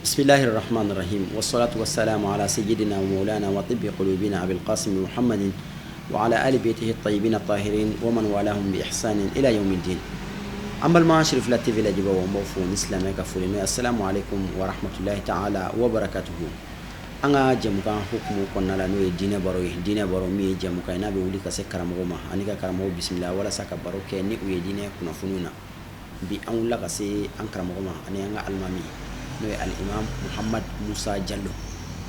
Bismillahir Rahmanir Rahim wassalatu wassalamu ala sayyidina wa maulana wa tibbi qulubina Abil Qasim Muhammadin wa ala ali baytihi at-tayyibin at-tahirin wa man walahum bi ihsanin ila yawmiddin. An balima Cherifila TV lajɛbaaw, an b'aw fo ni silamɛ ka foli n'o ye assalamu alaikum wa rahmatullahi ta'ala wa barakatuhu. An ka jɛmukan hukumu kɔnɔna la, n'o ye diinɛ baro ye, diinɛ baro min ye jɛmukan ye n'a bɛ wuli ka se karamɔgɔ ma ani ka karamɔgɔ bisimila walasa ka baro kɛ ni u ye diinɛ kunnafoniw na. Bi an wulila ka se an karamɔgɔ ma ani an ka alimami, n'o ye alimam Muhamad Musa Jalo.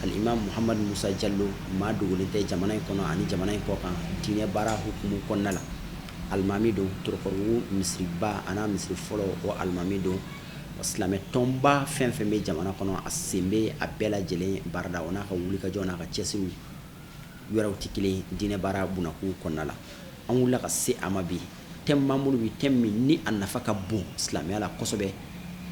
Alimam Muhamad Musa Jalo, maa dogolen tɛ jamana in kɔnɔ ani jamana in kɔ kan diinɛ baara hukumu kɔnɔna la. Alimami don Torokɔrɔbugu misiriba an'a misiri fɔlɔ, o alimami don. Silamɛ tɔnba fɛn fɛn bɛ jamana kɔnɔ, a sen bɛ a bɛɛ lajɛlen baara la. O n'a ka wulikajɔ n'a ka cɛsiriw yɔrɔw tɛ kelen diinɛ baara bunakun kɔnɔna la. An wulila ka se a ma bi. Thème b'an bolo bi, thème min ni a nafa ka bon silamɛya la kosɛbɛ.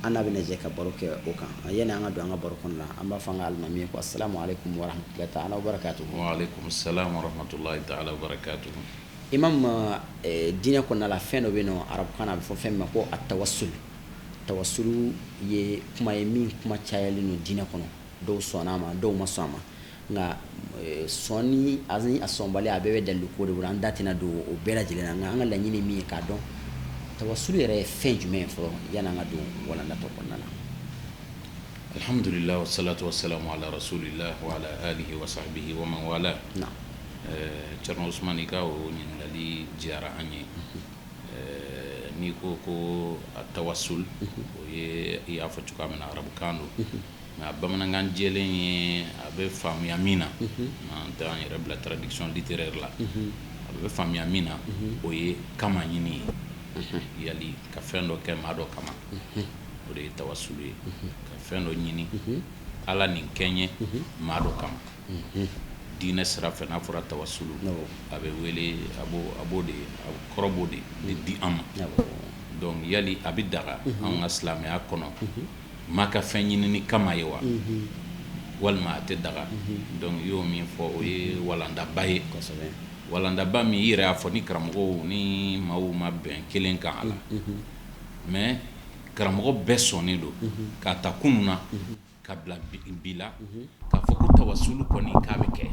An n'a bɛna jɛ ka baro kɛ o kan. Yanni an ka don an ka baro kɔnɔ la, an b'a fɔ an ka alimami ye ko assalamu alaikum wa rahmatullahi ta'ala wa barakatuhu. Wa alaikum salam wa rahmatullahi ta'ala wa barakatuhu. Imam, diinɛ kɔnɔna la, fɛn dɔ bɛ yen nɔ, arabukan na a bɛ fɔ fɛn min ma ko at-tawassul. Tawassul ye kuma ye min kuma cayalen don diinɛ kɔnɔ. Dɔw sɔnna a ma, dɔw ma sɔn a ma. Nka sɔnni ani a sɔnbali, a bɛɛ bɛ dalilu ko de bolo. An da tɛna don o bɛɛ lajɛlen na, nka an ka laɲini min ye k'a dɔn tawasulu yɛrɛ ye fɛn jumɛn ye fɔlɔ, yanni an ka don walanda tɔ kɔnɔna na. Alhamdulillah wassalatu wassalamu ala rasulillah wa ala alihi wa sahbihi wa man wala. Thierno Ousmane, i ka o ɲininkali diyara an ye. N'i ko ko a tawassul, o ye i y'a fɔ cogoya min na, arabukan don. Mais a bamanankan jɛlen ye, a bɛ faamuya min na, an tɛ an yɛrɛ bila traduction littéraire la, a bɛ faamuya min na, o ye kama ɲini ye. Yali ka fɛn dɔ kɛ maa dɔ kama, o de ye tawasulu ye. Ka fɛn dɔ ɲini, Ala nin kɛ n ye maa dɔ kama. Diinɛ sira fɛ, n'a fɔra tawasulu, a bɛ wele a b'o de, a kɔrɔ b'o de di an ma. Donc yali a bɛ daga an ka silamɛya kɔnɔ maa ka fɛn ɲinini kama ye wa, walima a tɛ daga? Donc i y'o min fɔ, o ye walandaba ye, walandaba min i yɛrɛ y'a fɔ, ni karamɔgɔw ni maaw ma bɛn kelen kan a la. Mais karamɔgɔ bɛɛ sɔnnen don k'a ta kunun na ka bila bi la k'a fɔ ko tawasulu kɔni k'a bɛ kɛ.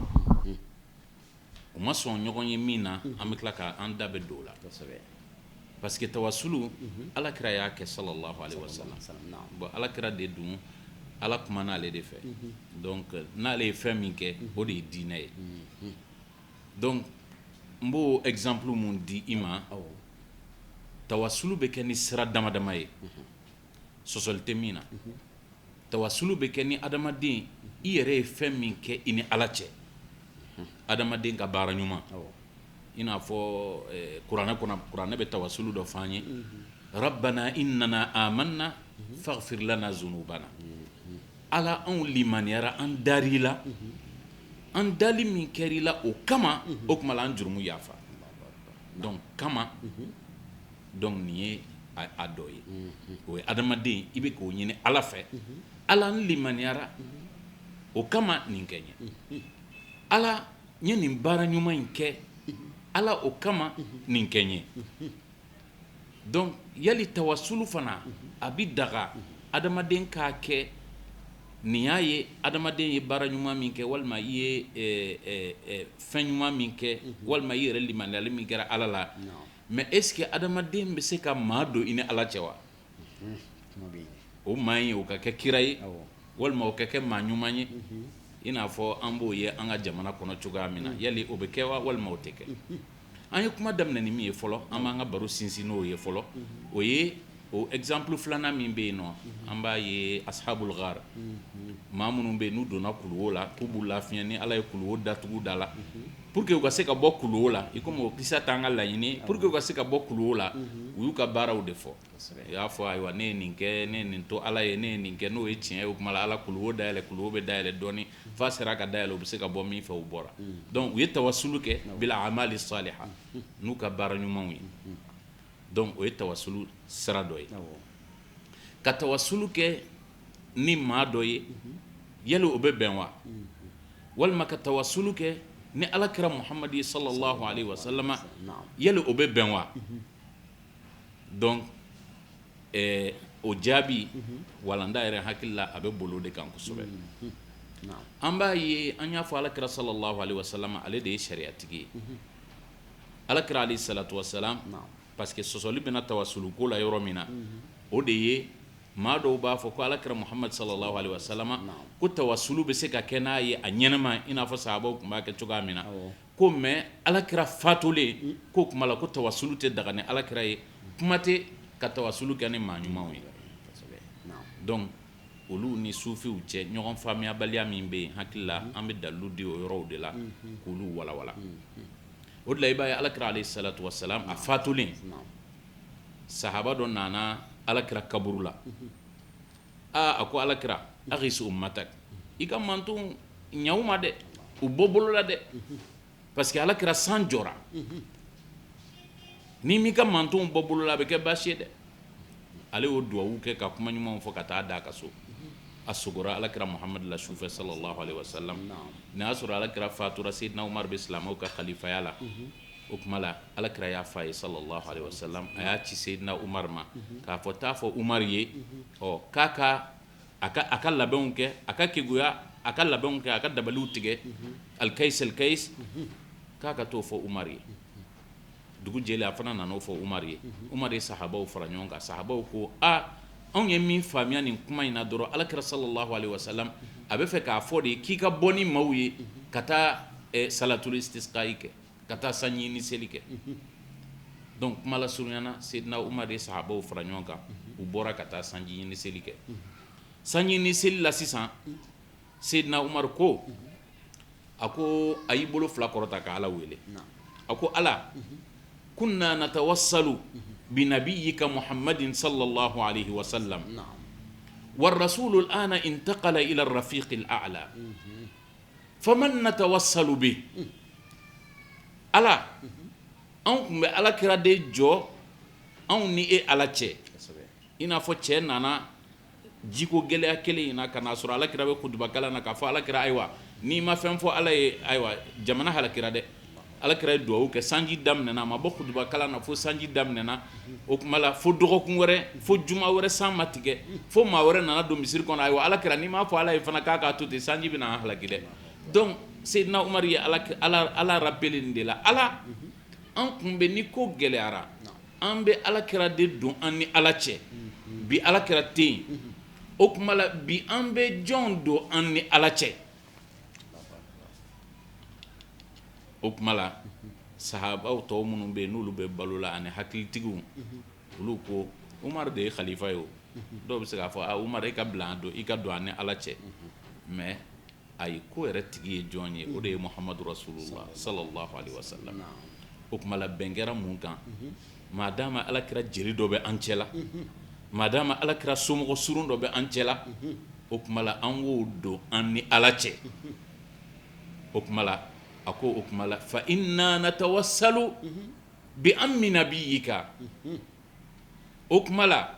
U ma sɔn ɲɔgɔn ye min na, an bɛ tila k' an da bɛ don o la, parce que tawasulu, Ala kira y'a kɛ sallallahu alaihi wasallam. Bon, Ala kira de dun, Ala kumana ale de fɛ. Donc n'ale ye fɛn min kɛ, o de ye diinɛ ye. Donc n b'o exemple mun di i ma, tawasulu bɛ kɛ ni sira dama dama ye, sɔsɔli tɛ min na. Tawasulu bɛ kɛ ni adamaden i yɛrɛ ye fɛn min kɛ i ni Ala cɛ, adamaden ka baara ɲuman. I n'a fɔ kuranɛ kɔnɔ, kuranɛ bɛ tawasulu dɔ fɔ an ye: rabbana innana amanna faghfir lana zunubana. Ala, anw limaniyara, an dar'i la, an dali min kɛra i la, o kama, o tuma la an jurumu yafa. Donc kama, donc nin ye a dɔ ye. O ye adamaden i bɛ k'o ɲini Ala fɛ: Ala, n limaniyara, o kama nin kɛ n ye. Ala, n ye nin baara ɲuman in kɛ, Ala, o kama nin kɛ n ye. Donc yali tawasulu fana a bɛ daga adamaden k'a kɛ? Nin y'a ye, adamaden ye baara ɲuman min kɛ, walima i ye fɛn ɲuman min kɛ, walima i yɛrɛ limaniyali min kɛra Ala la. Mais est ce que adamaden bɛ se ka maa don i ni Ala cɛ wa? O maa in, o ka kɛ kira ye, walima o ka kɛ maa ɲuman ye, i n'a fɔ an b'o ye an ka jamana kɔnɔ cogoya min na, yali o bɛ kɛ wa, walima o tɛ kɛ? An ye kuma daminɛ ni min ye fɔlɔ, an b'an ka baro sinsin n'o ye fɔlɔ, o ye o exemple filanan min bɛ yen nɔ. An b'a ye ashabul ghar, maa minnu bɛ yen n'u donna kuluwo la k'u b'u lafiɲɛ, ni Ala ye kuluwo datugu da la pour que u ka se ka bɔ kuluwo la. I komi o kisa t'an ka laɲini, pour que u ka se ka bɔ kuluwo la, u y'u ka baaraw de fɔ. U y'a fɔ: ayiwa, ne ye nin kɛ, ne ye nin to Ala ye, ne ye nin kɛ. N'o ye tiɲɛ ye, o tuma la Ala kuluwo dayɛlɛ. Kuluwo bɛ dayɛlɛ dɔɔni f'a sera ka dayɛlɛ, u bɛ se ka bɔ min fɛ, u bɔra. Donc u ye tawasulu kɛ bil amali saliha, n'u ka baara ɲumanw ye. Donc o ye tawasulu sira dɔ ye. Ka tawasulu kɛ ni maa dɔ ye, yali o bɛ bɛn wa? Walima ka tawasulu kɛ ni Ala kira Muhamadi ye sallallahu alaihi wasallam, yali o bɛ bɛn wa? Donc O jaabi walanda yɛrɛ hakili la, a bɛ bolo de kan kosɛbɛ. An b'a ye, an y'a fɔ, Alakira sallallahu alaihi wasallam, ale de ye sariyatigi ye, Alakira alayhi salatu wasalam, parce que sɔsɔli bɛna tawasuluko la yɔrɔ min na, o de ye maa dɔw b'a fɔ ko Alakira Muhamad sallallahu alaihi wasallam, ko tawasulu bɛ se ka kɛ n'a ye a ɲɛnama, i n'a fɔ sahabaw tun b'a kɛ cogoya min na, ko mais Alakira fatulen ko kuma la, ko tawasulu tɛ daga ni Alakira ye, kuma tɛ ka tawasulu kɛ ni maa ɲumanw ye. Donc olu ni sufiw cɛ ɲɔgɔn faamuyabaliya min bɛ yen, hakili la an bɛ dalilu di o yɔrɔw de la k'olu walawala. O de la i b'a ye, Alakira alayhi salatu wasalam, a fatulen, sahaba dɔ nana Alakira kaburu la. Aa, a ko: "Alakira, aghis ummatak, i ka manton ɲaw ma dɛ, u bɔ bolo la dɛ, parce que Alakira, san jɔra. N'i m'i ka mantonw bɔ bolo la, a bɛ kɛ baasi ye dɛ." Ale y'o duwawu kɛ ka kuma ɲumanw fɔ ka taa da a ka so. A sogora Alakira Muhamadu la sufɛ sallallahu alaihi wasallam. Nin y'a sɔrɔ Alakira fatura, Seydina Umar bɛ silamɛw ka khalifaya la. O kuma la, Alakira y'a fɔ a ye sallallahu alaihi wasallam, a y'a ci Seydina Umar ma k'a fɔ: "Taa fɔ Umar ye, ɔ k'a ka a ka labɛnw kɛ, a ka keguya, a ka labɛnw kɛ, a ka dabaliw tigɛ, alkais alkais." K'a ka t'o fɔ Umar ye. Dugu jɛlen, a fana nana o fɔ Umar ye. Umar ye sahabaw fara ɲɔgɔn kan. Sahabaw ko: "A, anw ye min faamuya nin kuma in na dɔrɔn, Alakira sallallahu alaihi wasallam, a bɛ fɛ k'a fɔ de k'i ka bɔ ni maaw ye ka taa salatul istisqa'i kɛ, ka taa sanji ni seli kɛ." Donc kuma la surunyana, Seydina Umar ye sahabaw fara ɲɔgɔn kan, u bɔra ka taa sanji ɲini seli kɛ. Sanji ni seli la sisan, Seydina Umar ko, a ko a y'i bolo fila kɔrɔta ka Ala wele. A ko: "Ala, kunna natawassalu binabiyyika Muhammadin sallallahu alaihi wasallam, والرسول الآن انتقل إلى الرفيق الأعلى، فمن نتوسل به؟" Ala, anw tun bɛ Ala kira de jɔ anw ni e Ala cɛ, i n'a fɔ cɛ nana jiko gɛlɛya kelen in na ka n'a sɔrɔ Ala kira bɛ kutuba kalan na, k'a fɔ Ala kira: "Ayiwa, n'i ma fɛn fɔ Ala ye, ayiwa, jamana halakira dɛ." Ala kira ye duwawu kɛ, sanji daminɛna. A ma bɔ kutuba kalan na fo sanji daminɛna. O kuma la, fo dɔgɔkun wɛrɛ, fo juma wɛrɛ, san ma tigɛ, fo maa wɛrɛ nana don misiri kɔnɔ: "Ayiwa, Ala kira, n'i m'a fɔ Ala ye fana k'a k'a to ten, sanji bɛna an halaki dɛ." Donc Seydina Umar ye Ala rappelé nin de la: "Ala, an kun bɛ ni ko gɛlɛyara, an bɛ Ala kira de don an ni Ala cɛ. Bi Ala kira tɛ yen, o kuma la bi an bɛ jɔn don an ni Ala cɛ?" O kuma la, sahabaw tɔw minnu bɛ yen, n'olu bɛ balo la, ani hakilitigiw, olu ko Umar de ye khalifa ye. O dɔw bɛ se k'a fɔ: "A Umar, e ka bila an don, i ka don an ni Ala cɛ." Mais ayi, ko yɛrɛ tigi ye jɔn ye? O de ye Muhamadu Rasulullah sallallahu alaihi wasallam. O kuma la, bɛn kɛra mun kan? Maa dama Ala kira jeli dɔ bɛ an cɛ la, maa dama Ala kira somɔgɔ surun dɔ bɛ an cɛ la, o kuma la an k'o don an ni Ala cɛ. O kuma la, a ko o kuma la: fa inna natawassalu bi ammi nabiyyika. O kuma la,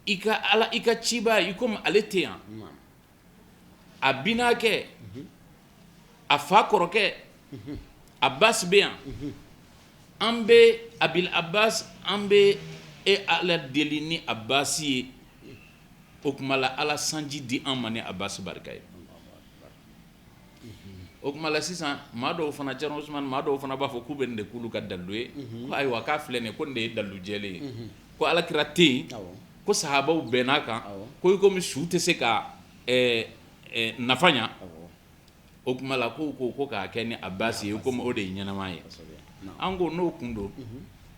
i ka Ala, i ka ciba, i komi ale tɛ yan, a binakɛ, a fa kɔrɔkɛ Abbas bɛ yan, an bɛ Abil Abbas, an bɛ e Ala deli ni Abbas ye. O kuma la, Ala, sanji di an ma ni Abbas barika ye. O kuma la sisan, maa dɔw fana, Thierno Ousmane, maa dɔw fana b'a fɔ k'u bɛ nin de k'olu ka dalilu ye, ko ayiwa, k'a filɛ nin ye, ko nin de ye dalilu jɛlen ye, ko Ala kira tɛ yen, ko sahabaw bɛnn'a kan, ko i komi su tɛ se ka nafa ɲa, o kuma la ko ko k'a kɛ ni Abbas ye, komi o de ye ɲɛnama ye. An ko n'o kun don,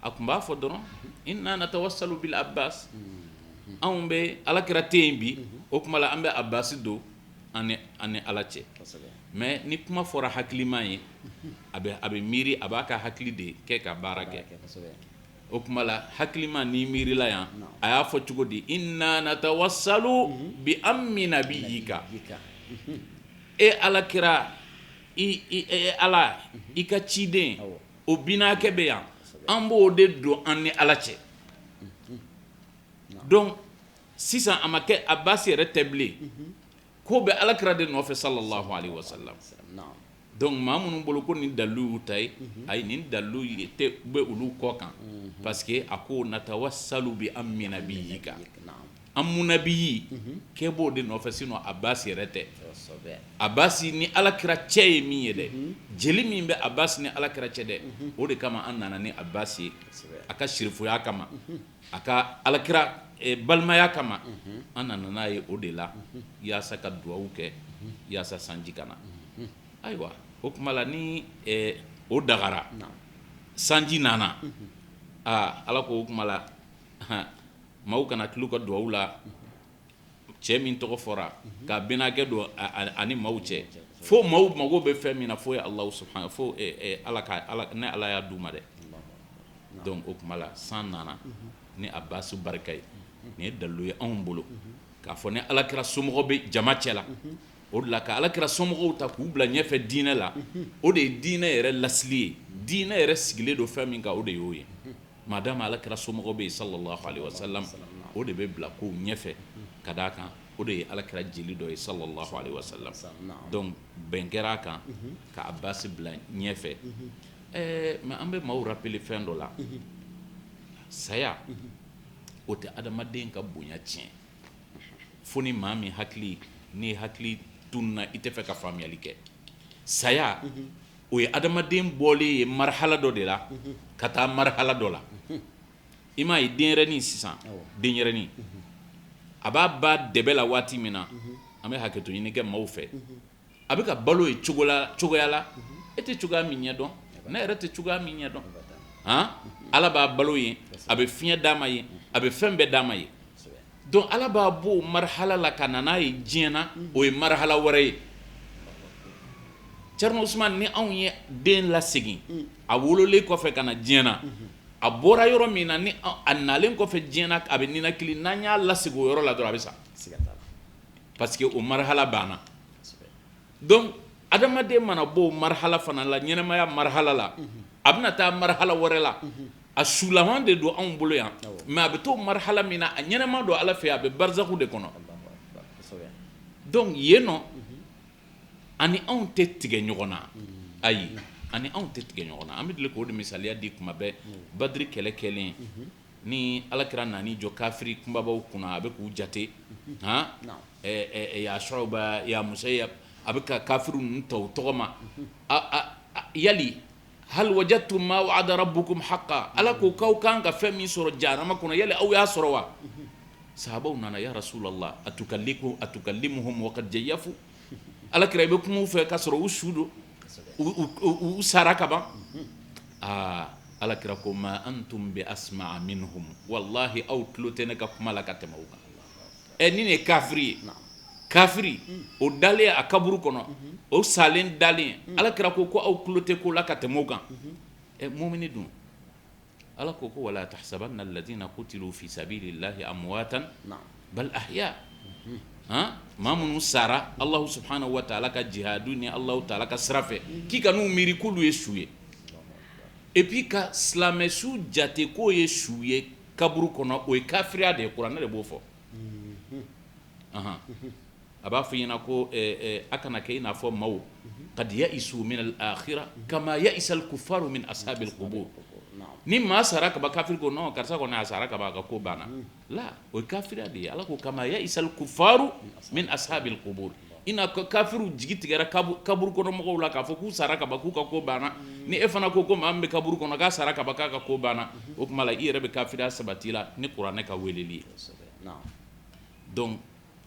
a tun b'a fɔ dɔrɔn: inna natawassalu bil Abbas, anw bɛ Ala kira tɛ yen bi, o kuma la an bɛ Abbas don an ni Ala cɛ. Mais ni kuma fɔra hakilima ye, a bɛ miiri, a b'a ka hakili de kɛ ka baara kɛ. O kuma la, hakilima ni miirila yan, a y'a fɔ cogo di? Inna natawassalu bi ammi nabiyyika. E Ala kira, i Ala, i ka ciden, o binakɛ bɛ yan, an b'o de don an ni Ala cɛ. Donc sisan a ma kɛ Abbas yɛrɛ tɛ bilen, ko bɛ Ala kira de nɔfɛ sallallahu alaihi wasallam. Donc maa minnu bolo ko nin dalilu y'u ta ye, ayi, nin dalilu tɛ bɛ olu kɔ kan, parce que a ko natawassalu bi ammi nabiyika, ammu nabiyi k'e b'o de nɔfɛ, sinon Abasi yɛrɛ tɛ. Abasi ni Alakira cɛ ye min ye dɛ, jeli min bɛ Abasi ni Alakira cɛ dɛ, o de kama an nana ni Abasi ye, a ka sirifuya kama, a ka Alakira balimaya kama, an nana n'a ye o de la, yaasa ka duwawu kɛ yaasa sanji ka na. Ayiwa, o tuma la ni o dagara, sanji nana, aa, Ala ko o tuma la maaw kana tila u ka duwawu la. Cɛ min tɔgɔ fɔra k'a bɛnakɛ don ani maaw cɛ, fo maaw mago bɛ fɛn min na, fo ye Alahu subahana, fo Ala ka ala ne Ala y'a d'u ma dɛ. Donc o tuma la san nana ni Abasi barika ye. Nin ye dalilu ye anw bolo k'a fɔ ni Alakira somɔgɔ bɛ jama cɛ la. O de la ka Alakira somɔgɔw ta k'u bila ɲɛfɛ diinɛ la, o de ye diinɛ yɛrɛ lasili ye. Diinɛ yɛrɛ sigilen don fɛn min kan, o de y'o ye. Madama Alakira somɔgɔw bɛ yen, sallallahu alaihi wasallam, o de bɛ bila kow ɲɛfɛ, ka d'a kan o de ye Alakira jeli dɔ ye, sallallahu alaihi wasallam. Donc bɛn kɛra a kan ka Abasi bila ɲɛfɛ. Mais an bɛ maaw rappeler fɛn dɔ la: saya, o tɛ adamaden ka bonya tiɲɛ, fo ni maa min hakili ni hakili tununa, i tɛ fɛ ka faamuyali kɛ. Saya, o ye adamaden bɔlen ye marhala dɔ de la ka taa marhala dɔ la. I m'a ye, denyɛrɛnin sisan, denyɛrɛnin a b'a ba dɛbɛ la waati min na, an bɛ hakɛto ɲini kɛ maaw fɛ, a bɛ ka balo ye cogo la, cogoya la e tɛ cogoya min ɲɛdɔn, ne yɛrɛ tɛ cogoya min ɲɛdɔn. Han, Ala b'a balo yen, a bɛ fiɲɛ d'a ma yen, a bɛ fɛn bɛɛ d'a ma yen. Donc Ala b'a bɔ o marhala la ka na n'a ye diɲɛ na, o ye marhala wɛrɛ ye. Thierno Ousmane, ni anw ye den lasegin a wololen kɔfɛ ka na diɲɛ na, a bɔra yɔrɔ min na, ni a nalen kɔfɛ diɲɛ na a bɛ ninakili, n'an y'a lasegin o yɔrɔ la dɔrɔn, a bɛ sa, parce que o marhala banna. Donc adamaden mana bɔ o marhala fana la, ɲɛnɛmaya marhala la, a bɛna taa marhala wɛrɛ la. A sulaman de don anw bolo yan, mais a bɛ to marhala min na, a ɲɛnɛma don Ala fɛ, a bɛ barizaku de kɔnɔ. Donc yen nɔ, ani anw tɛ tigɛ ɲɔgɔn na, ayi, ani anw tɛ tigɛ ɲɔgɔn na. An bɛ deli k'o de misaliya di kuma bɛɛ. Badiri kɛlɛ kɛlen, ni Alakira nan'i jɔ kafiri kunbabaw kunna, a bɛ k'u jate, han, ya Shu'ba, ya Musayyab, a bɛ ka kafiri ninnu ta u tɔgɔ ma. Yali hal wajadtum ma wa'ada rabbukum haqqa? Ala ko k'aw kan ka fɛn min sɔrɔ jahanama kɔnɔ, yali aw y'a sɔrɔ wa? Sahabaw nana: ya Rasulallah, atukalliku atukallimuhum wa qad jayyafu? Alakira, i bɛ kuma u fɛ k'a sɔrɔ u su don, u sara ka ban. Aa, Alakira ko: ma antum bi asma'a minhum, wallahi aw tulo tɛ ne ka kuma la ka tɛmɛ u kan. Ɛ, ni nin ye kafiri ye, kafiri o dalen a kaburu kɔnɔ, o salen dalen, Alakira ko ko aw tulo tɛ ko la ka tɛmɛ o kan. Ɛ, mumini dun? Ala ko ko wala tahsabanna alladhina qutilu fi sabilillahi amwatan bal ahya. Han, maa minnu sara Allahu subhanahu wa ta'ala ka jihadu ni Allahu ta'ala ka sira fɛ, k'i ka n'u miiri k'olu ye su ye. Et puis ka silamɛ su jate k'o ye su ye kaburu kɔnɔ, o ye kafiriya de ye. Kuranɛ de b'o fɔ. A b'a fɔ i ɲɛna ko a kana kɛ i n'a fɔ maaw qad ya'isu min al-akhirah kama ya'isa al-kuffaru min ashabil qubur. Ni maa sara kaba, kafiri ko non, karisa kɔni a sara kaba, a ka ko banna la, o ye kafiriya de ye. Ala ko kama ya'isa al-kuffaru min ashabil qubur, i n'a kafiriw jigi tigɛra kaburu kɔnɔ mɔgɔw la k'a fɔ k'u sara kaba, k'u ka ko banna. Ni e fana ko ko maa min bɛ kaburu kɔnɔ k'a sara kaba, k'a ka ko banna, o tuma la i yɛrɛ bɛ kafiriya sabati la ni kuranɛ ka weleli ye. Donc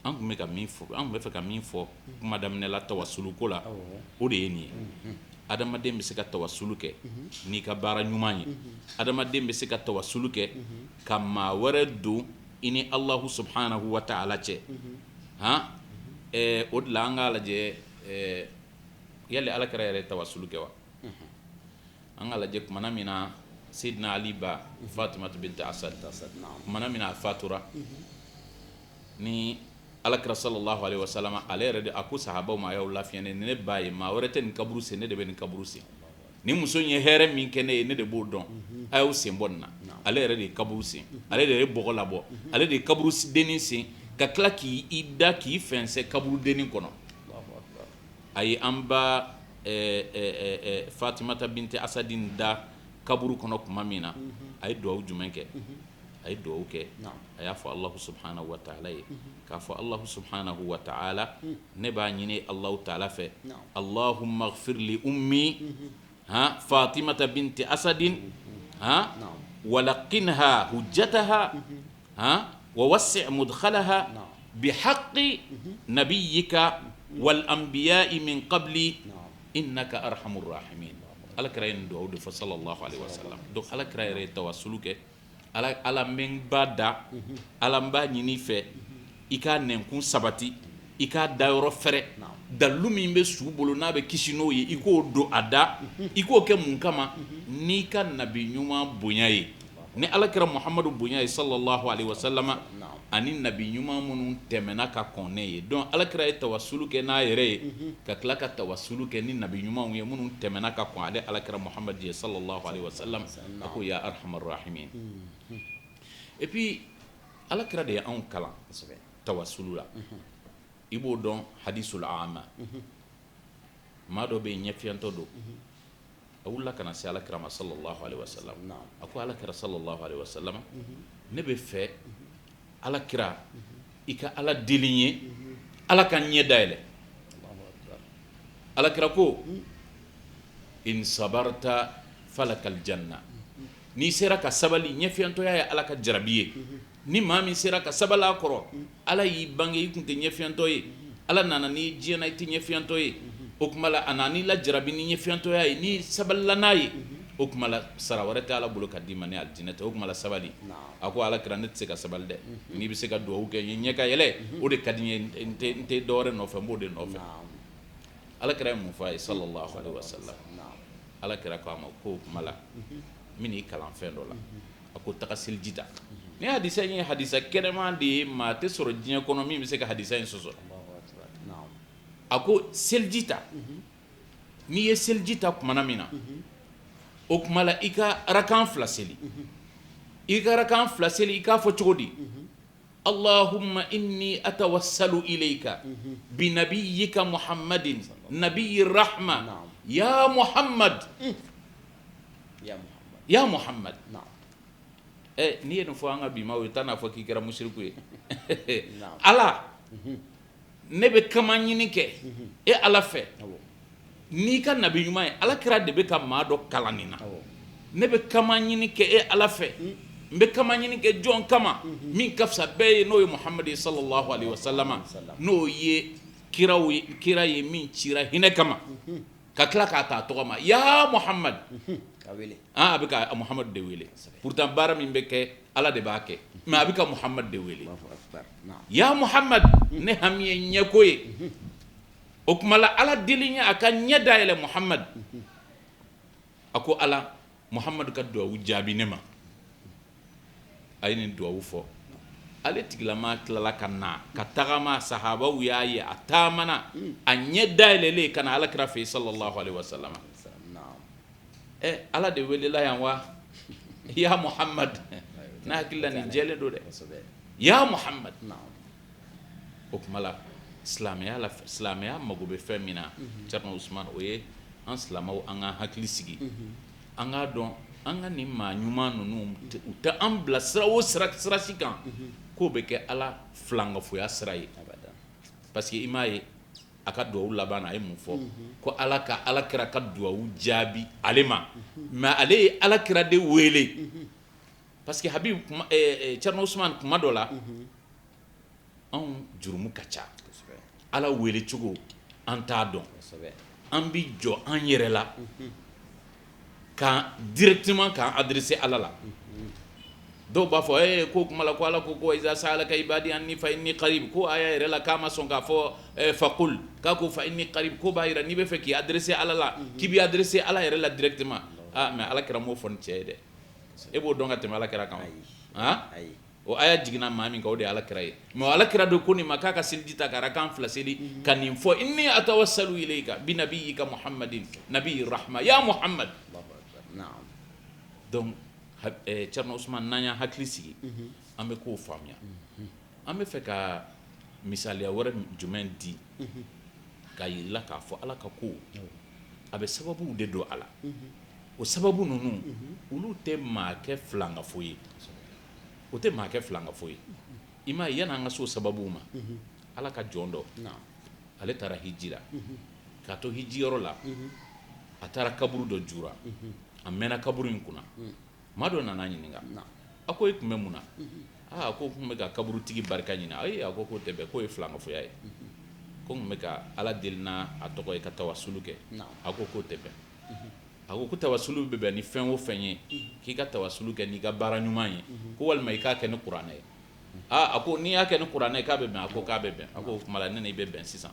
an tun bɛ ka min fɔ, an tun bɛ fɛ ka min fɔ kuma daminɛ la tawasulu ko la, o de ye nin ye. Adamaden bɛ se ka tawasulu kɛ n'i ka baara ɲuman ye. Adamaden bɛ se ka tawasulu kɛ ka maa wɛrɛ don i ni Alahu subhanahu wa ta'ala cɛ. Han, o de la an k'a lajɛ, yali Alakira yɛrɛ ye tawasulu kɛ wa? An k'a lajɛ, kumana min na Seydina Ali ba Fatimatu binti Asad, kumana min na a fatura, ni Alakira sallallahu alaihi wasallam ale yɛrɛ de a ko sahabaw ma: a y'aw lafiya, ne ne ba ye, maa wɛrɛ tɛ nin kaburu sen, ne de bɛ nin kaburu sen. Ni muso in ye hɛrɛ min kɛ ne ye, ne de b'o dɔn, a y'aw sen bɔ nin na. Ale yɛrɛ de ye kaburu sen, ale de ye bɔgɔ labɔ, ale de ye kaburu dennin sen, ka tila k'i da k'i fɛnsɛ kaburu dennin kɔnɔ. A ye an ba Fatimata binti Asadin da kaburu kɔnɔ tuma min na, a ye dugawu jumɛn kɛ? A ye dugawu kɛ, a y'a fɔ Alahu subahanahu wa taala ye, k'a fɔ Alahu subahanahu wa taala, ne b'a ɲini Alahu taala fɛ, Allahumma gfir li ummi ha Fatimata binti Asadin ha walaqinha hujjataha ha wa wasi' mudkhalaha bihaqqi nabiyyika wal anbiya'i min qabli innaka arhamur rahimin. Ala kira ye nin dugawu de fɔ sallallahu alaihi wasallam. Donc ala kira yɛrɛ ye tawasulu kɛ. Ala, ala n bɛ n ba da, ala n b'a ɲini fɛ i k'a nɛnkun sabati, i k'a dayɔrɔ fɛrɛ, dalilu min bɛ su bolo n'a bɛ kisi n'o ye, i k'o don a da. I k'o kɛ mun kama? N'i ka nabi ɲuman bonya ye, ni ala kira Muhamadu bonya ye sallallahu alaihi wasallam, ani nabi ɲuman minnu tɛmɛna ka kɔn ne ye. Donc ala kira ye tawasulu kɛ n'a yɛrɛ ye, ka tila ka tawasulu kɛ ni nabi ɲumanw ye minnu tɛmɛna ka kɔn ale ala kira Muhamadu ye sallallahu alaihi wasallam. A ko ya arhamar rahimin. Et puis ala kira de ye anw kalan tawasulu la. I b'o dɔn hadisul ama. Maa dɔ bɛ yen, ɲɛfiyɛntɔ don, a wulila ka na se ala kira ma sallallahu alaihi wasallam. A ko ala kira sallallahu alaihi wasallam, ne bɛ fɛ ala kira i ka ala deli n ye, ala ka ɲɛ dayɛlɛ. Ala kira ko in sabarta falakal janna. N'i sera ka sabali, ɲɛfiyɛntɔya ye ala ka jarabi ye. Ni maa min sera ka sabali a kɔrɔ, ala y'i bange i tun tɛ ɲɛfiyɛntɔ ye, ala nana n'i diɲɛ na i tɛ ɲɛfiyɛntɔ ye, o tuma la a nana n'i lajarabi ni ɲɛfiyɛntɔya ye, n'i sabalila n'a ye, o tuma la sara wɛrɛ tɛ ala bolo ka d'i ma ni alijinɛ tɛ. O tuma la sabali. A ko ala kira, ne tɛ se ka sabali dɛ, n'i bɛ se ka dugawu kɛ n ye ɲɛ ka yɛlɛ, o de ka di n ye, n tɛ dɔwɛrɛ nɔfɛ, n b'o de nɔfɛ. Ala kira ye mun fɔ a ye sallallahu alaihi wasallam? Ala kira ko a ma ko o tuma la n bɛn'i kalan fɛn dɔ la. A ko taga seliji ta. Ni hadisa in ye hadisa kɛnɛman de ye, maa tɛ sɔrɔ diɲɛ kɔnɔ min bɛ se ka hadisa in sɔsɔ. A ko seliji ta. N'i ye seliji ta kumana min na, o tuma la i ka arakan 2 seli. I ka arakan 2 seli, i k'a fɔ cogo di? Allahumma inni atawassalu ilayka bi nabiyyika Muhammadin nabiyyi rahma ya Muhammad ya Muhammad. N'i ye nin fɔ an ka bi maaw ye, taa n'a fɔ k'i kɛra musiriku ye. Ala, ne bɛ kama ɲini kɛ e ala fɛ n'i ka nabi ɲuman ye. Ala kira de bɛ ka maa dɔ kalan nin na. Ne bɛ kama ɲini kɛ e ala fɛ, n bɛ kama ɲini kɛ jɔn kama? Min ka fisa bɛɛ ye, n'o ye Muhamadu ye sallallahu alaihi wasallam, n'o ye kiraw ye, kira ye min cira hinɛ kama, ka tila k'a ta tɔgɔ ma ya Muhamad. A bɛ ka Muhamadu de wele. Pourtant baara min bɛ kɛ, ala de b'a kɛ, mais a bɛ ka Muhamadu de wele ya Muhamad. Ne hami ye ɲɛko ye. O tuma la ala deli ye a ka ɲɛ dayɛlɛ Muhamad. A ko ala, Muhamadu ka duwawu jaabi ne ma. A ye nin duwawu fɔ, ale tigilama tilala ka na ka tagama, sahabaw y'a ye a taamana a ɲɛ dayɛlɛlen ka na ala kira fɛ yen sallallahu alaihi wasallam. Ala de welela yan wa ya Muhammad. N'a hakili la nin jɛlen don dɛ, ya Muhammad. O tuma la silamɛya la, silamɛya mago bɛ fɛn min na, Thierno Ousmane, o ye an silamɛw an ka hakili sigi, an k'a dɔn an ka nin maa ɲuman ninnu, u tɛ an bila sira o sira sira si kan k'o bɛ kɛ ala filankafoya sira ye. Parce que i m'a ye a ka duwawu laban na, a ye mun fɔ? Ko ala ka ala kira ka duwawu jaabi ale ma. Mais ale ye ala kira de wele, parce que Habib, Thierno Ousmane, kuma dɔ la anw jurumu ka ca, ala wele cogo an t'a dɔn, an bi jɔ an yɛrɛ la ka directement k'an adresser ala la. Dɔw b'a fɔ ko kuma la ko ala ko iza sa'alaka ibadi anni fa inni qarib, ko aya yɛrɛ la k'a ma sɔn k'a fɔ faqul, k'a ko fa inni qarib, ko b'a jira n'i bɛ fɛ k'i adresser ala la, k'i b'i adresser ala yɛrɛ la directement. Ah, mais ala kira m'o fɔ ni cɛ ye dɛ. E b'o dɔn ka tɛmɛ ala kira kan wa? O aya jiginna maa min kan, o de ye ala kira ye. Mais ala kira don ko nin ma k'a ka seliji ta ka rakan 2 seli, ka nin fɔ inni atawassalu ilayka bi nabiyyika Muhammadin nabiyyi rahma ya Muhammad. Donc Thierno Ousmane, n'an y'an hakili sigi, an bɛ kow faamuya. An bɛ fɛ ka misaliya wɛrɛ jumɛn di ka yir'i la k'a fɔ ala ka ko A bɛ sababuw de don a la. O sababu ninnu, olu tɛ maa kɛ filankafo ye, o tɛ maa kɛ filankafo ye. I m'a ye, yan'an ka s'o sababuw ma, Ala ka jɔn dɔ, ale taara hiji la. K'a to hijiyɔrɔ la, a taara kaburu dɔ jura, a mɛnna kaburu in kunna. Maa dɔ nana ɲininka, a ko: "E tun bɛ mun na?" "Aa," a ko, "tun bɛ ka kaburutigi barika ɲini." "Ayi," a ko, "k'o tɛ bɛn, k'o ye filankafoya ye." Ko: "N tun bɛ ka Ala deli n'a a tɔgɔ ye, ka tawasulu kɛ." A ko k'o tɛ bɛn. A ko tawasulu bɛ bɛn ni fɛn o fɛn ye, k'i ka tawasulu kɛ n'i ka baara ɲuman ye, ko walima i k'a kɛ ni kuranɛ ye. Aa, a ko n'i y'a kɛ ni kuranɛ ye, k'a bɛ bɛn? A ko k'a bɛ bɛn. A ko o tuma la, ne ni i bɛ bɛn sisan.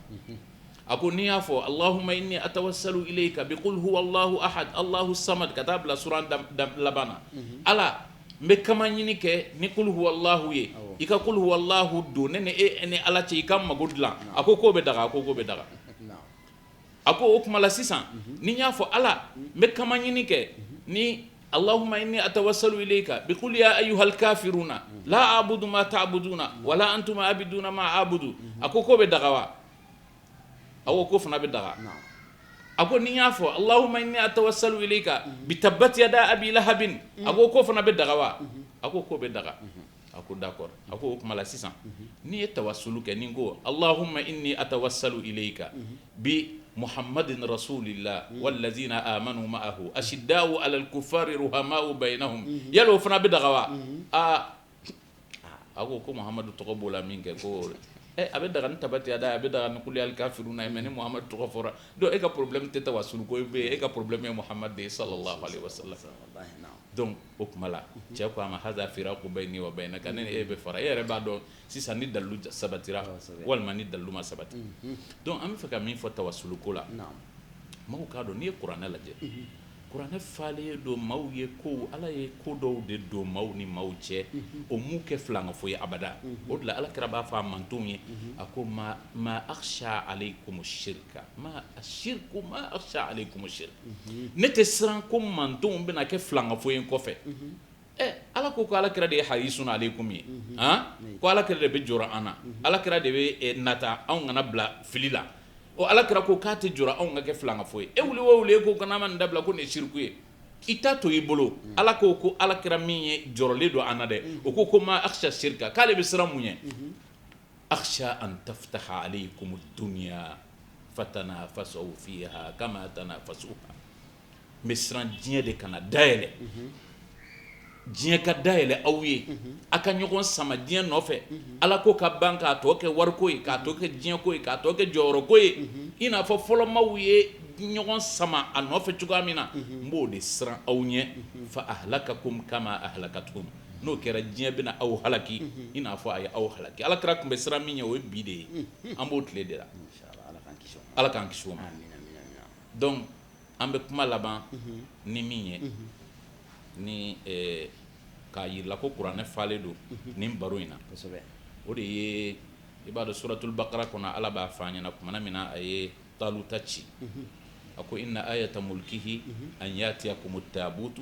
A ko n'i y'a fɔ: "Allahumma inni atawassalu ilayka bi qul huwa Allahu ahad Allahu samad," ka taa bila suran laban na, "Ala, n bɛ kama ɲini kɛ ni qul huwa Allahu ye, i ka qul huwa Allahu don ne ni e ni Ala cɛ, i ka mago dilan," a ko k'o bɛ daga? A ko k'o bɛ daga. A ko o tuma la sisan, ni n y'a fɔ: "Ala, n bɛ kama ɲini kɛ ni Allahumma inni atawassalu ilayka bi qul ya ayyuhal kafiruna la a'budu ma ta'buduna wala antum abiduna ma a'budu," a ko k'o bɛ daga wa? A ko k'o fana bɛ daga. A ko ni n y'a fɔ: "Allahumma inni atawassalu ilayka bi tabbat yada abi lahabin," a ko k'o fana bɛ daga wa? A ko k'o bɛ daga. A ko d'accord. A ko o tuma la sisan, n'i ye tawasulu kɛ, ni n ko: "Allahumma inni atawassalu ilayka bi muhammadin rasulillah wallazina amanu ma'ahu ashidda'u 'alal kuffari ruhama'u bainahum," yala o fana bɛ daga wa? Aa, a ko ko Muhamadu tɔgɔ b'o la min kɛ, ko a bɛ daga ni tabati yada, a bɛ daga ni qul ya kafiruna ye, mais ni Muhamadu tɔgɔ fɔra, donc e ka problème tɛ tawasulu ko ye, e ka problème ye Muhamad de ye, sallallahu alaihi wasallam. Donc o tuma la, cɛ ko a ma: "Haza firaqu bayni wa baynaka," ne ni e bɛ fara. E yɛrɛ b'a dɔn sisan ni dalilu sabatira walima ni dalilu ma sabati. Donc an bɛ fɛ ka min fɔ tawasulu ko la, maaw k'a dɔn, n'i ye kuranɛ lajɛ, kuranɛ falen don maaw ye ko Ala ye ko dɔw de don maaw ni maaw cɛ, o m'u kɛ filankafo ye abada. O de la, Ala kira b'a fɔ a mantonw ye, a ko: "Ma ma akhsha alaykum shirka ma ashirku ma akhsha alaykum shirk." Ne tɛ siran ko mantonw bɛna kɛ filankafo ye kɔfɛ. Ala ko Ala kira de ye harisun alaykum ye, han, ko Ala kira de bɛ jɔrɔ an na, Ala kira de bɛ nata anw kana bila fili la. O Ala kira ko k'a tɛ jɔrɔ anw ka kɛ filankafo ye. E wuli o wuli, e ko kana ma nin dabila, ko nin ye siriku ye, i t'a to i bolo. Ala ko Ala kira min ye jɔrɔlen don an na dɛ, o ko ma akhsha shirka, k'ale bɛ siran mun ye? Akhsha an taftaha alaykum dunya fatanafasu fiha kama tanafasuha. N bɛ siran diɲɛ de kana dayɛlɛ, diɲɛ ka dayɛlɛ aw ye, a ka ɲɔgɔn sama diɲɛ nɔfɛ, Ala ko ka ban, k'a tɔ kɛ wariko ye, k'a tɔ kɛ diɲɛko ye, k'a tɔ kɛ jɔyɔrɔko ye, i n'a fɔ fɔlɔmaw ye ɲɔgɔn sama a nɔfɛ cogoya min na. N b'o de siran aw ɲɛ. Fa ahlakakum kama ahlakatukum. N'o kɛra, diɲɛ bɛna aw halaki i n'a fɔ a ye aw halaki. Ala kira tun bɛ siran min ɲɛ, o ye bi de ye, an b'o tile de la. Ala k'an kisi o ma. Donc an bɛ kuma laban ni min ye, ni k'a yirila ko kuranɛ falen don nin baro in na, o de ye, i b'a dɔn, suratul bakara kɔnɔ, Ala b'a fɔ an ɲɛna kumana min na a ye Taluta ci, a ko: "Inna ayata mulkihi an yatiyakum tabutu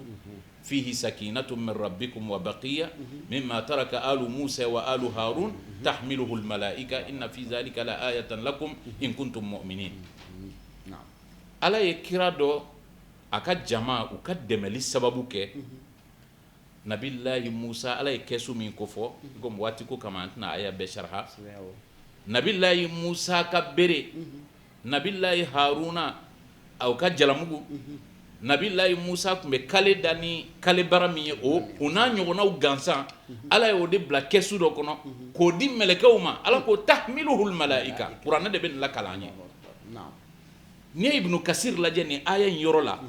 fihi sakinatun min rabbikum wa baqiya mimma taraka alu Musa wa alu Harun tahmiluhu almalaika inna fi dhalika la ayatan lakum in kuntum mu'minin." Ala ye kira dɔ a ka jama u ka dɛmɛli sababu kɛ Nabilayi Musa. Ala ye kɛsu min ko fɔ, komi waati ko kama an tɛna aya bɛɛ saraha. Nabilayi Musa ka bere, Nabilayi Haruna aw ka jalamugu, Nabilayi Musa tun bɛ kale da ni kalebara min ye, o n'a ɲɔgɔnnaw gansan, Ala ye o de bila kɛsu dɔ kɔnɔ k'o di mɛlɛkɛw ma. Ala ko: "Tahmiluhul malaika." Kuranɛ de bɛ nin lakala an ye. N'i ye Ibnu Kasir lajɛ nin aya in yɔrɔ la,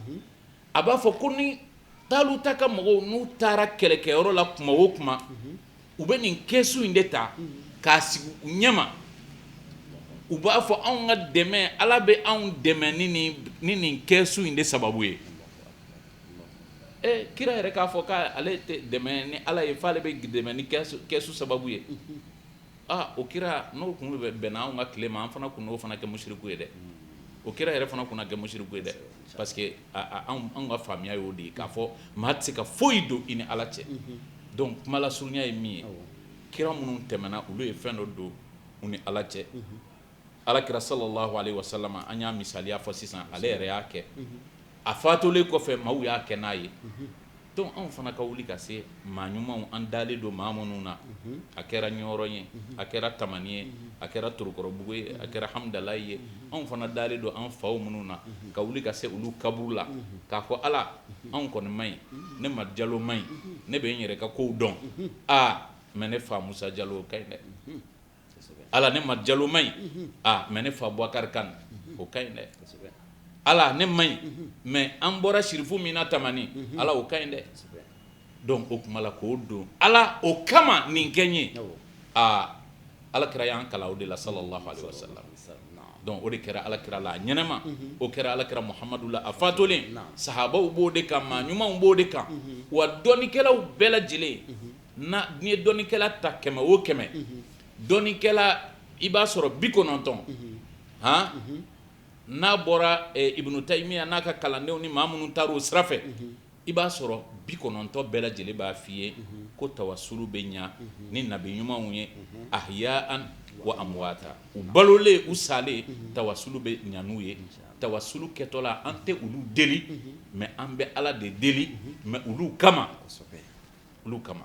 a b'a fɔ ko ni Taluta ka mɔgɔw n'u taara kɛlɛkɛyɔrɔ la kuma o kuma, u bɛ nin kɛsu in de ta k'a sigi u ɲɛma. U b'a fɔ: "Anw ka dɛmɛ, Ala bɛ anw dɛmɛ ni nin kɛsu in de sababu ye." Kira yɛrɛ k'a fɔ k'ale tɛ dɛmɛ ni Ala ye f'ale bɛ dɛmɛ ni kɛsu sababu ye. Aa, o kira n'o tun bɛ bɛnna anw ka tile ma, an fana tun n'o fana kɛ musiriku ye dɛ. O kira yɛrɛ fana kun na kɛ musiriku ye dɛ, parce que anw ka faamuya y'o de ye k'a fɔ maa tɛ se ka foyi don i ni Ala cɛ. Donc kuma lasurunya ye min ye, kira minnu tɛmɛna, olu ye fɛn dɔ don u ni Ala cɛ. Alakira sallallahu alaihi wasallam, an y'a misaliya fɔ sisan, ale yɛrɛ y'a kɛ, a fatulen kɔfɛ maaw y'a kɛ n'a ye. Donc anw fana ka wuli ka se maa ɲumanw, an dalen don maa minnu na, a kɛra Ɲɔrɔ ye, a kɛra Tamani ye, a kɛra Torokɔrɔbugu ye, a kɛra Hamdalayi ye, anw fana dalen don an faw minnu na, ka wuli ka se olu kaburu la k'a fɔ Ala, anw kɔni man ɲi, ne ma Jalo man ɲi, ne bɛ n yɛrɛ ka kow dɔn, aa mais ne fa Musa Jalo o ka ɲi dɛ. Ala, ne ma Jalo man ɲi, aa mais ne fa Bubakari Kan o ka ɲi dɛ. Ala, ne man ɲi, mais an bɔra sirifu min na Tamani, Ala, o ka ɲi dɛ. Donc o tuma la k'o don Ala o kama nin kɛ n ye, aa Ala kira y'an kalan o de la sallallahu alaihi wasallam. Donc o de kɛra Ala kira la a ɲɛnɛma, o kɛra Ala kira Muhamadu la a fatolen, sahabaw b'o de kan, maa ɲumanw b'o de kan, wa dɔnnikɛlaw bɛɛ lajɛlen na, n'i ye dɔnnikɛla ta 100 o 100, dɔnnikɛla i b'a sɔrɔ 90 han n'a bɔra Ibnu Taymiya n'a ka kalandenw ni maa minnu taara o sira fɛ, i b'a sɔrɔ 90 bɛɛ lajɛlen b'a f'i ye ko tawasulu bɛ ɲa ni nabi ɲumanw ye, ahyaan wa amwata, u balolen u salen, tawasulu bɛ ɲa n'u ye. Tawasulu kɛtɔ la an tɛ olu deli, mais an bɛ Ala de deli, mais olu kama, olu kama.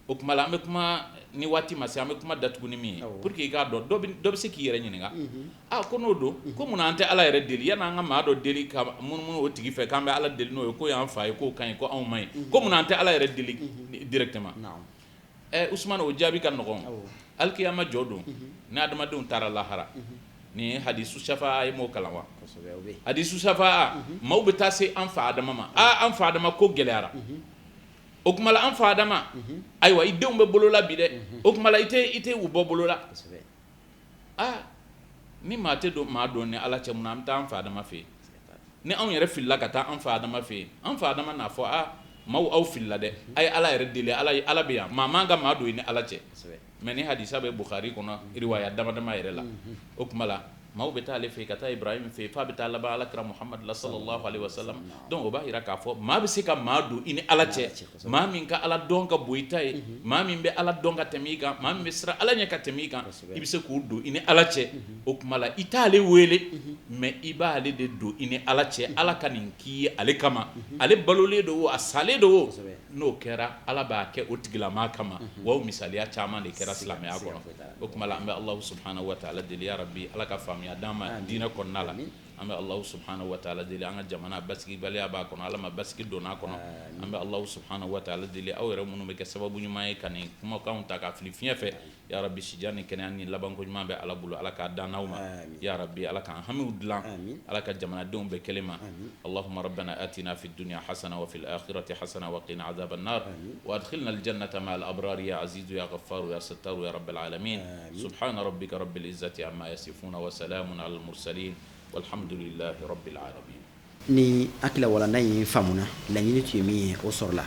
O tuma la an bɛ kuma ni waati ma se, an bɛ kuma datugu ni min ye pour que i k'a dɔn, dɔ bɛ se k'i yɛrɛ ɲininka, aa ko n'o don, ko munna an tɛ Ala yɛrɛ deli, yanni an ka maa dɔ deli ka munumunu o tigi fɛ k'an bɛ Ala deli n'o ye, k'o y'an fa ye, k'o ka ɲi, ko anw ma ɲi, ko munna an tɛ Ala yɛrɛ deli directement? Ɛ Usumani, o jaabi ka nɔgɔn. Alikiyama jɔ don, ni adamadenw taara lahara, nin ye hadisu safa ye, m'o kalan wa? Hadisu safa, maaw bɛ taa se an fa Adama ma, aa an fa Adama, ko gɛlɛyara. O tuma la an fa Adama, ayiwa i denw bɛ bolola bi dɛ, o tuma la i tɛ u bɔ bolola. Aa ni maa tɛ don maa don ni Ala cɛ, mun na an bɛ taa an fa Adama fɛ yen? Ni anw yɛrɛ filila ka taa an fa Adama fɛ yen, an fa Adama n'a fɔ, aa maaw aw filila dɛ, a ye Ala yɛrɛ deli, Ala bɛ yan, maa man ka maa don i ni Ala cɛ. Mais ni hadisa bɛ Bukhari kɔnɔ, riwaya dama dama yɛrɛ la. O tuma la maaw bɛ taa ale fɛ yen, ka taa Ibrahim fɛ yen, f'a bɛ taa laban Ala kira Muhamadu la sallallahu alaihi wasallam. Donc o b'a jira k'a fɔ maa bɛ se ka maa don i ni Ala cɛ, maa min ka Ala dɔn ka bon i ta ye, maa min bɛ Ala dɔn ka tɛmɛ i kan, maa min bɛ siran Ala ɲɛ ka tɛmɛ i kan, i bɛ se k'o don i ni Ala cɛ. O tuma la i t'ale wele, mais i b'ale de don i ni Ala cɛ, Ala ka nin k'i ye ale kama, ale balolen don o, a salen don o, n'o kɛra Ala b'a kɛ o tigilamaa kama. Wa o misaliya caman de kɛra silamɛya kɔnɔ. O tuma la an bɛ Alahu subahana wa taala deli, ya rabi, Ala ka faamuya d'an ma diinɛ kɔnɔna la. An bɛ Alahu subahana wa taala deli, an ka jamana basigibaliya b'a kɔnɔ, Ala ma basigi donna a kɔnɔ. An bɛ Alahu subahana wa taala deli, aw yɛrɛ minnu bɛ kɛ sababu ɲuman ye ka nin kumakanw ta k'a fili fiɲɛ fɛ, ya rabi, sijan ni kɛnɛya ni labanko ɲuman bɛ Ala bolo, Ala k'a dan aw ma, ya rabi, Ala k'an hamiw dilan, Ala ka jamanadenw bɛɛ kelen ma. Allahumma rabbana atina fid dunya hasana wa fil akhirati hasana wa qina azaban nar wa adkhilna al jannata ma'al abrar ya azizu ya ghaffaru ya sattaru ya rabbal alamin. Subhana rabbika rabbil izzati amma yasifuna wa salamun alal mursalin walhamdulillahi rabbil alamin. Ni hakili walanda in faamuna, laɲini tun ye min ye, o sɔrɔla.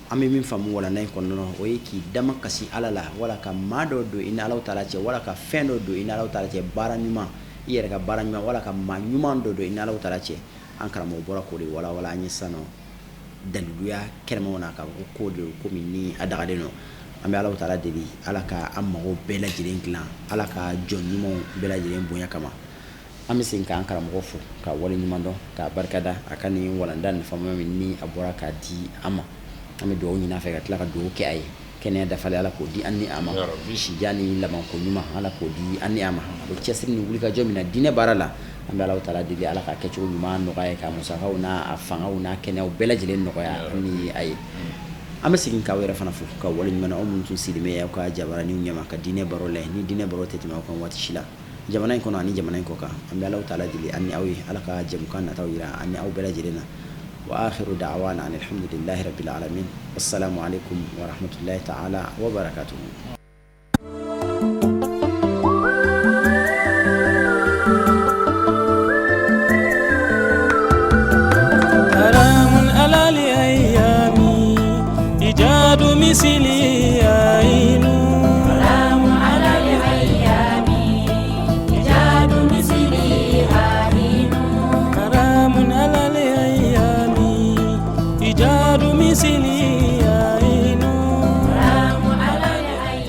An bɛ min faamu walanda in kɔnɔna, o ye k'i dama kasi Ala la, wala ka maa dɔ don i ni Ala taala cɛ, wala ka fɛn dɔ don i ni Ala taala cɛ, baara ɲuman, i yɛrɛ ka baara ɲuman, wala ka maa ɲuman dɔ don i ni Ala taala cɛ. An karamɔgɔ bɔra k'o de walawala an ye sisan nɔ daliluya kɛnɛmaw na, k'a fɔ ko de ko min ni a dagalen don. An bɛ Ala taala deli, Ala ka an mago bɛɛ lajɛlen dilan, Ala ka jɔn ɲumanw bɛɛ lajɛlen bonya kama. An bɛ segin k'an karamɔgɔ fo, ka wale ɲuman dɔn, k'a barikada a ka nin walanda nafama min ni a bɔra k'a di an ma. An bɛ dugawu ɲini a fɛ, ka tila ka dugawu kɛ a ye, kɛnɛya dafalen Ala k'o di an ni a ma, sijan ni labanko ɲuman Ala k'o di an ni a ma. A bɛ cɛsiri ni wulikajɔ min na diinɛ baara la, an bɛ Ala taala deli, Ala ka kɛcogo ɲuman nɔgɔya ye, ka musakaw n'a fangaw n'a kɛnɛyaw bɛɛ lajɛlen nɔgɔya an ni a ye. An bɛ segin k'aw yɛrɛ fana fo, ka wale ɲuman aw minnu tun sigilen bɛ aw ka jabaraninw ɲɛma ka diinɛ baro lajɛ, ni diinɛ baro tɛ tɛmɛ aw kan waati si la, jamana in kɔnɔ ani jamana in kɔ kan. An bɛ Ala taala deli an ni aw ye, Ala ka jɛmukan nataw jira an ni aw bɛɛ lajɛlen na. Wa akhiru da'wana anil hamdulillahi rabbil alamin. Wassalamu alaikum wa rahmatullahi ta'ala wa barakatuhu.